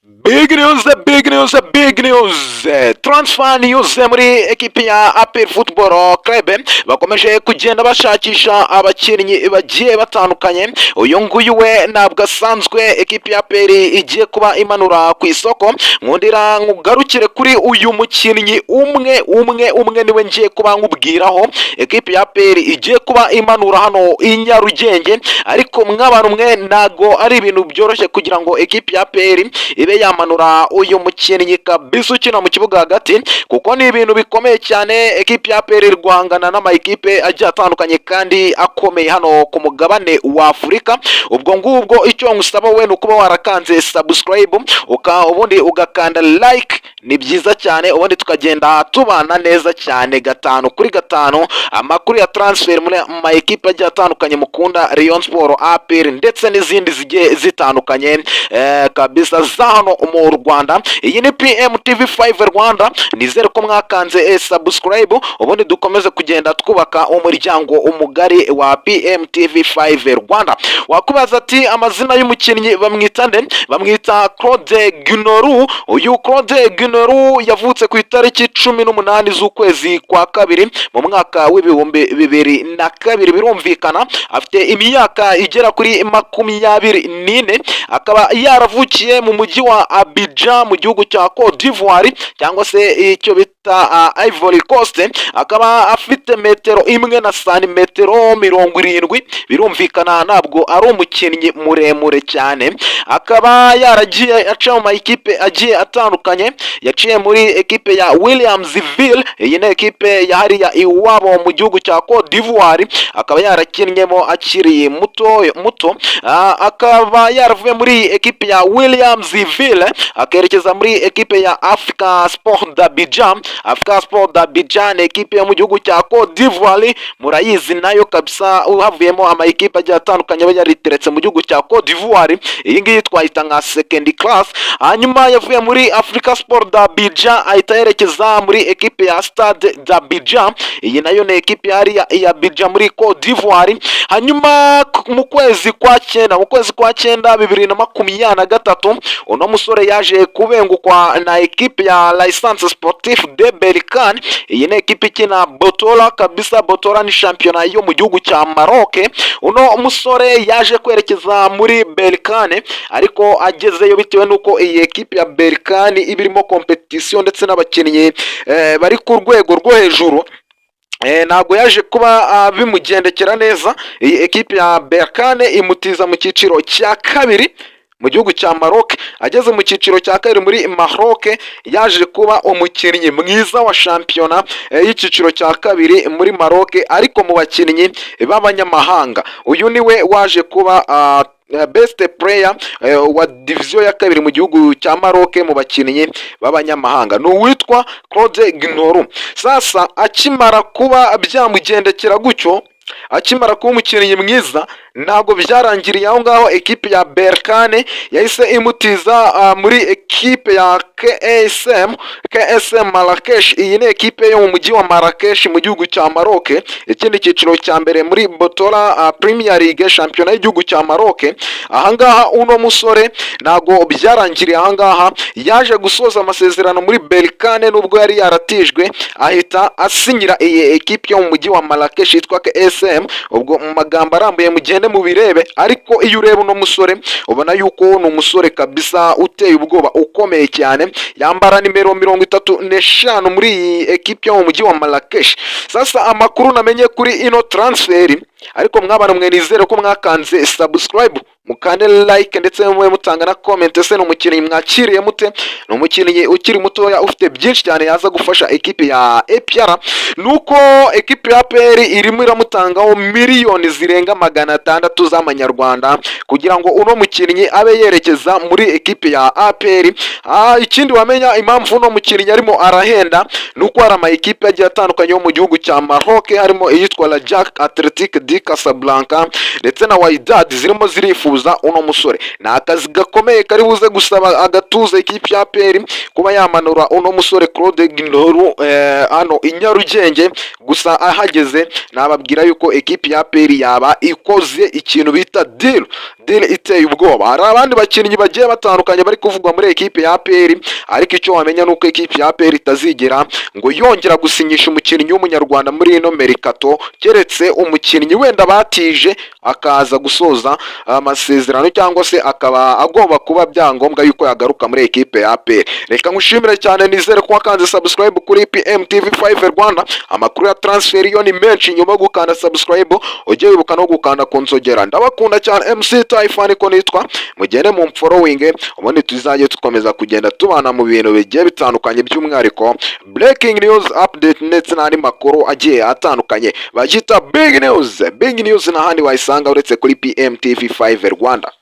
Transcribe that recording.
Big news, big news, big news. Transfer news muri ekipi ya APR Football Club, bakomeje kugenda bashakisha abakinnyi bagiye batandukanye. Uyu nguyu we ntabwo asanzwe, ekipi ya APR igiye kuba imanura ku isoko. Nkundira nkugarukire kuri uyu mukinnyi umwe umwe umwe, niwe ngiye kuba nkubwiraho ekipi ya APR igiye kuba imanura hano i Nyarugenge. Ariko mw'abantu mwe, ntago ari ibintu byoroshye kugira ngo ekipi ya APR ibe yamanura uyu mukinnyi kabisa ukina mu kibuga hagati, kuko ni ibintu bikomeye cyane. Ekipi ya APR iri guhangana n'amakipe agiye atandukanye kandi akomeye hano ku mugabane wa Afurika. Ubwo ngubwo icyo ngusaba we ni ukuba warakanze subscribe, ubundi ugakanda like, ni byiza cyane, ubundi tukagenda tubana neza cyane gatanu kuri gatanu, amakuru ya transfer muri ma ekipe agiye atandukanye mukunda, Rayon Sport, APR ndetse n'izindi zigiye zitandukanye kabisa za hano mu Rwanda. Iyi ni PM TV 5 Rwanda, nizere ko mwakanze subscribe, ubundi dukomeze kugenda twubaka umuryango umugari wa PM TV 5 Rwanda. Wakubaza ati: "Amazina y'umukinnyi bamwita nde?" Bamwita Claude Gnoru. Uyu Claude Gnoru yavutse ku itariki 18 z'ukwezi kwa kabiri mu mwaka w'2002, birumvikana afite imyaka igera kuri 24, akaba yaravukiye mu mujyi wa Abidjan mu gihugu cya Cote d'Ivoire cyangwa se icyo bita Ivory Coast. Akaba afite metero 1 na santimetero 70, birumvikana ntabwo ari umukinnyi muremure cyane. Akaba yaragiye aca mu makipe agiye atandukanye, yaciye muri ekipe ya Williamsville, iyi ni ekipe ya hariya iwabo mu gihugu cya Cote d'Ivoire, akaba yarakinnyemo akiri muto muto. Akaba yaravuye muri ekipe ya Williamsville akerekeza muri ekipe ya Africa Sport d'Abidjan. Africa Sport d'Abidjan ni ekipe yo mu gihugu cya Cote d'Ivoire, murayizi nayo kabisa, havuyemo ama ekipe agiye atandukanye aba yariteretse mu gihugu cya Cote d'Ivoire, iyi ngiyi twayita nka second class. Hanyuma yavuye muri Africa Sport d'Abidjan ahita yerekeza muri ekipe ya Stade d'Abidjan, iyi nayo ni ekipe yari ya Abidjan muri Cote d'Ivoire. Hanyuma mu kwezi kwa cyenda 2023, uno musore yaje kubengukwa na ekipe ya Licence Sportif de Berkane, iyi ni ekipe ikina Botola kabisa. Botola ni shampiyona yo mu gihugu cya Maroc. Uno musore yaje kwerekeza muri Berkane, ariko agezeyo, bitewe n'uko iyi ekipe ya Berkane iba irimo competition ndetse n'abakinnyi bari ku rwego rwo hejuru, ntabwo yaje kuba bimugendekera neza. Iyi ekipe ya Berkane imutiza mu cyiciro cya kabiri mu gihugu cya Maroc. Ageze mu cyiciro cya kabiri muri Maroc, yaje kuba umukinnyi mwiza wa shampiyona y'icyiciro cya kabiri muri Maroc, ariko mu bakinnyi b'abanyamahanga uyu niwe waje kuba best player wa division ya kabiri mu gihugu cya Maroc mu bakinnyi b'abanyamahanga, ni uwitwa Claude Gnoru. Sasa akimara kuba byamugendekera gutyo, akimara kuba umukinnyi mwiza, ntabwo byarangiriye aho ngaho. Ekipe ya Berkane yahise imutiza muri ekipe ya KSM Marrakesh. Iyi ni ekipe yo mu mujyi wa Marrakesh mu gihugu cya Maroc, ikindi cyiciro cya mbere muri Botola Premier League, shampiyona y'igihugu cya Maroc. Ahangaha uno musore ntabwo byarangiriye ahangaha, yaje gusoza amasezerano muri Berkane nubwo yari yaratijwe, ahita asinyira iyi ekipe yo mu mujyi wa Marrakesh yitwa KSM. Ubwo mu magambo arambuye mugende mubirebe, ariko iyo ureba uno musore ubona yuko ni umusore kabisa uteye ubwoba, ukomeye cyane. Yambara nimero 35 muri iyi ekipe yo mu mujyi wa Marrakesh. Sasa amakuru namenye kuri ino transfer, ariko mwabana mwe, nizere ko mwakanze subscribe, mukande like, ndetse mube mutanga na comment. Ese ni umukinnyi mwakiriye mute? Ni umukinnyi ukiri mutoya ufite byinshi cyane yaza gufasha ekipe ya APR. Nuko ekipe ya APR irimo iramutangaho miliyoni zirenga 600 z'amanyarwanda kugira ngo uno mukinnyi abe yerekeza muri ekipe ya APR. Ikindi wamenya impamvu uno mukinnyi arimo arahenda, ni uko hari ama ekipe agiye atandukanye yo mu gihugu cya Maroc, harimo iyitwa Raja Athletic. Wydad Casablanca ndetse na Wydad zirimo zirifuza uno musore. Ni akazi gakomeye kari buze gusaba agatuza ekipi ya APR kuba yamanura uno musore Claude Ginoru hano i Nyarugenge. Gusa ahageze nababwira yuko ekipi ya APR yaba ikoze ikintu bita deal iteye ubwoba. Hari abandi bakinnyi bagiye batandukanye bari kuvugwa muri ekipe ya APR, ariko icyo wamenya ni uko ekipi ya APR itazigera ngo yongera gusinyisha umukinnyi w'Umunyarwanda muri ino mercato, keretse umukinnyi wenda batije akaza gusoza amasezerano cyangwa se akaba agomba kuba byangombwa yuko yagaruka muri ekipe ya APR. Reka nkushimire cyane, nizere ko wakanze subscribe kuri PMTV 5 Rwanda. Amakuru ya transfer yo ni menshi. Nyuma yo gukanda subscribe, ujye wibuka no gukanda ku nzogera. Ndabakunda cyane, MC Typhan ko nitwa. Mugende mu following, ubundi tuzajye dukomeza kugenda tubana mu bintu bigiye bitandukanye, by'umwihariko breaking news update ndetse n'andi makuru agiye atandukanye bagita big news. Big news n'ahandi wayisanga uretse kuri PMTV 5 Rwanda.